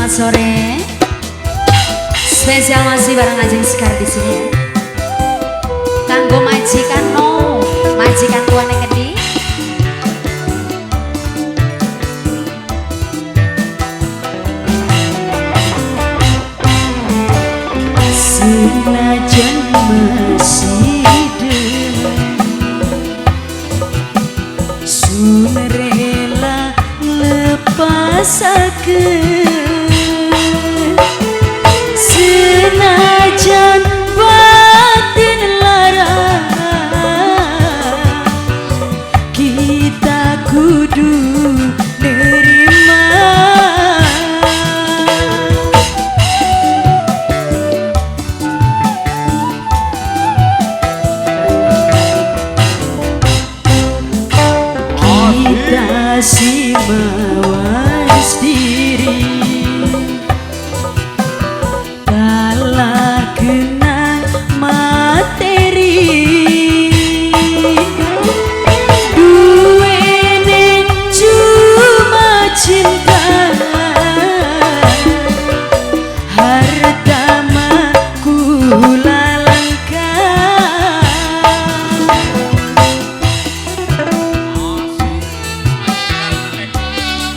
Selamat sore. Spesial masih bareng Ajeng Sekar di sini ya. Kanggo majikan no, majikan tuane ngendi? Senajan masih demen, sun rela nglepasaken. Senajan batin lara, kita kudu nerima. Kita si mawas diri, kalah kena materi. Duwene cuma cinta, harta mah kula langka.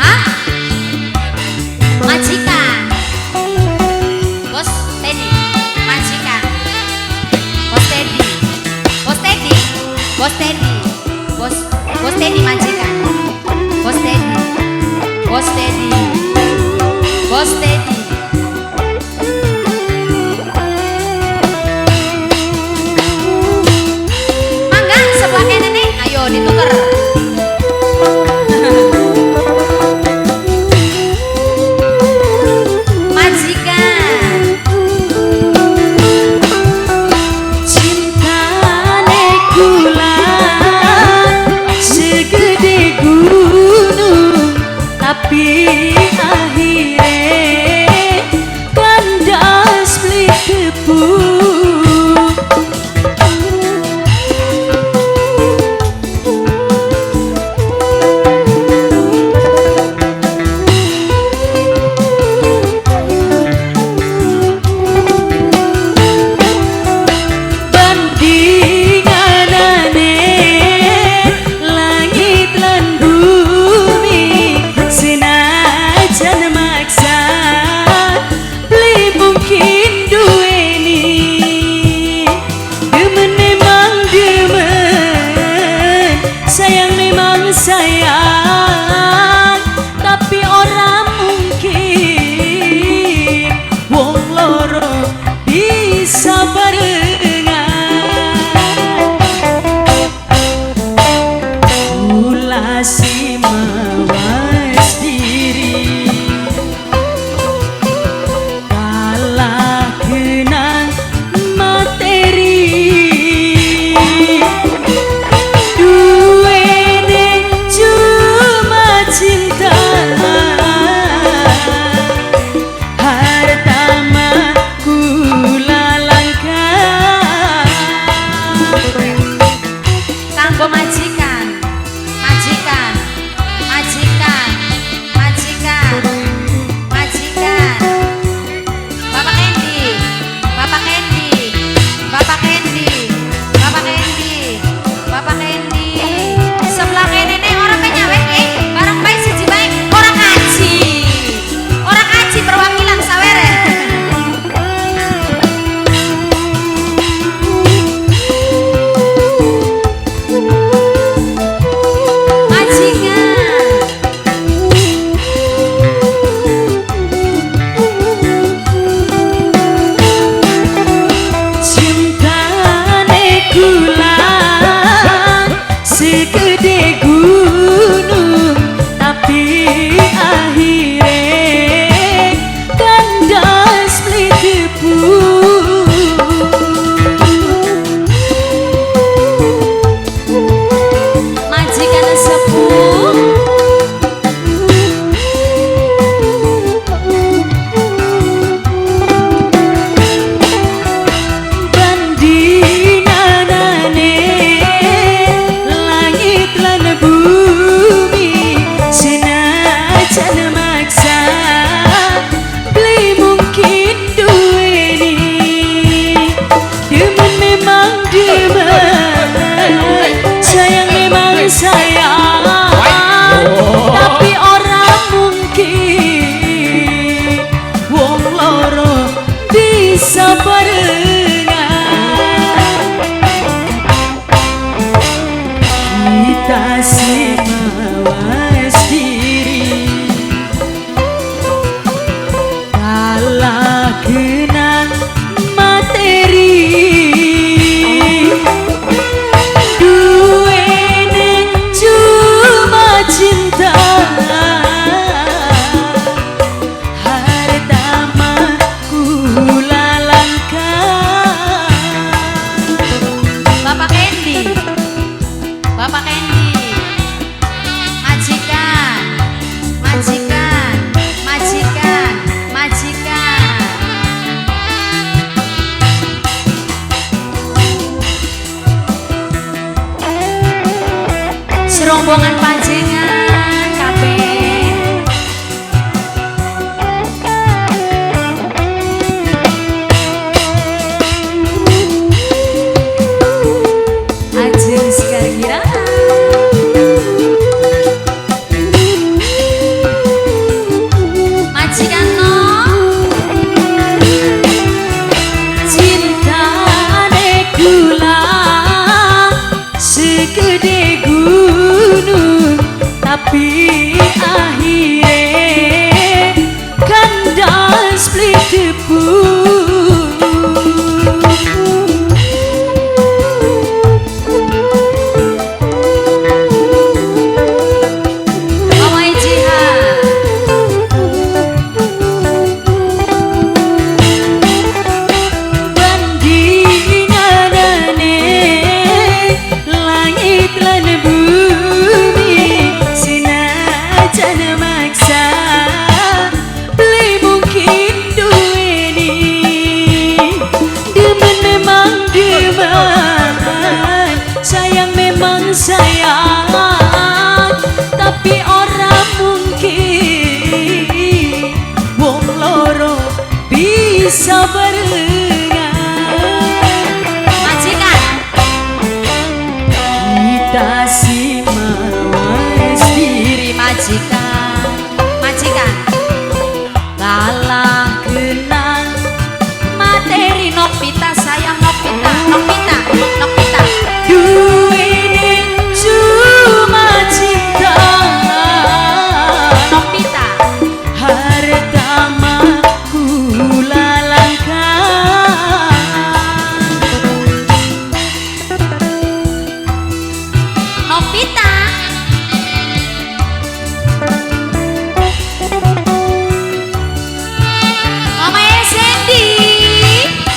Hah? Majikan. Bos Teddy, majikan. Bos Teddy. Bos Teddy. Bos Teddy. Bos Bos Teddy majikan. Bos Teddy. Bos Teddy. Bos Teddy. Mangga sebelah kene nih, ayo dituker. Majikan. Cintane kula segede gunung, tapi akhire Rombongan panjenengan kabeh. Ajeng Sekar Girang. Majikan no. Cintane kula segede gunung, tapi akhire kandas beli debu. Mama Jiha. Bandinganane langit lan bumi, sinajan maksa beli mungkin duweni. Demen memang demen, sayang memang sayang, tapi ora mungkin wong loro bisa barengan. Majikan. Kita si mawas diri, Diri majikan. Majikan. Kalah kenang Materi Nopita sayang Nopita, Nopita, Nopita. Duwene cuma cinta, Nopita. Harta mah kula langka. Nopita. Mama Sandy,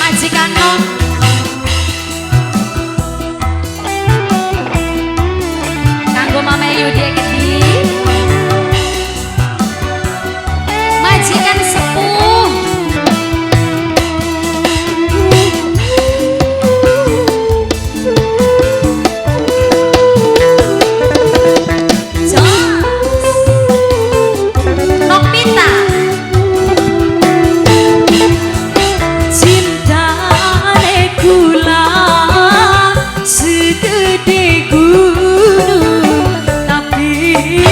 majikan no. Kanggo Mama Yudi Gedi. Majikan sepuh. Jos. Nopita. Cintane kula segede gunung, tapi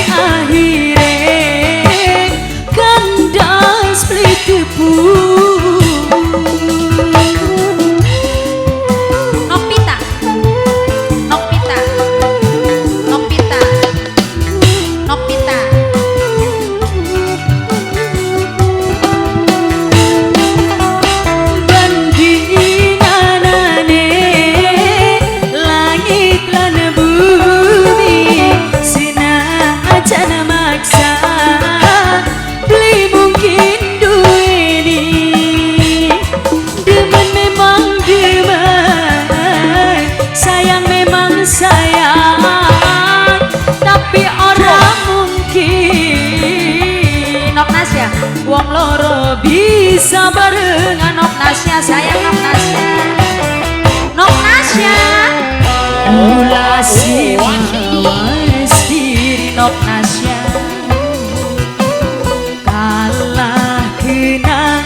akhire kandas beli debu. Nopita. Nopita. Nopita. Nopita. Bandinganane langit lan bumi, sinajan maksa beli mungkin duweni. Demen memang demen, sayang memang sayang, tapi ora mungkin Nok Nasya. wong loro bisa barengan. Nok Nasya sayang Nok Nasya. Nok Nasya. Kula si mawas diri, Nok Nasya kalah kena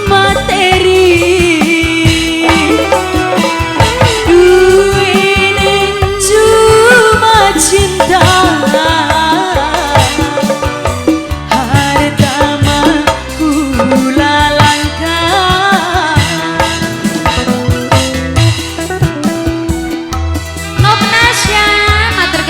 materi. Duwene cuma cinta, harta mah kula langka. Nok Nasya, matur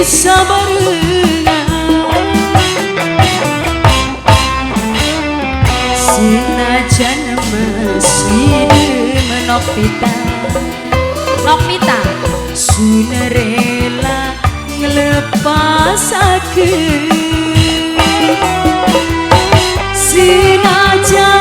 Bisa barengan. Sinajan mesti menopita. Nokmita. Sun rela nglepasake. Sinajan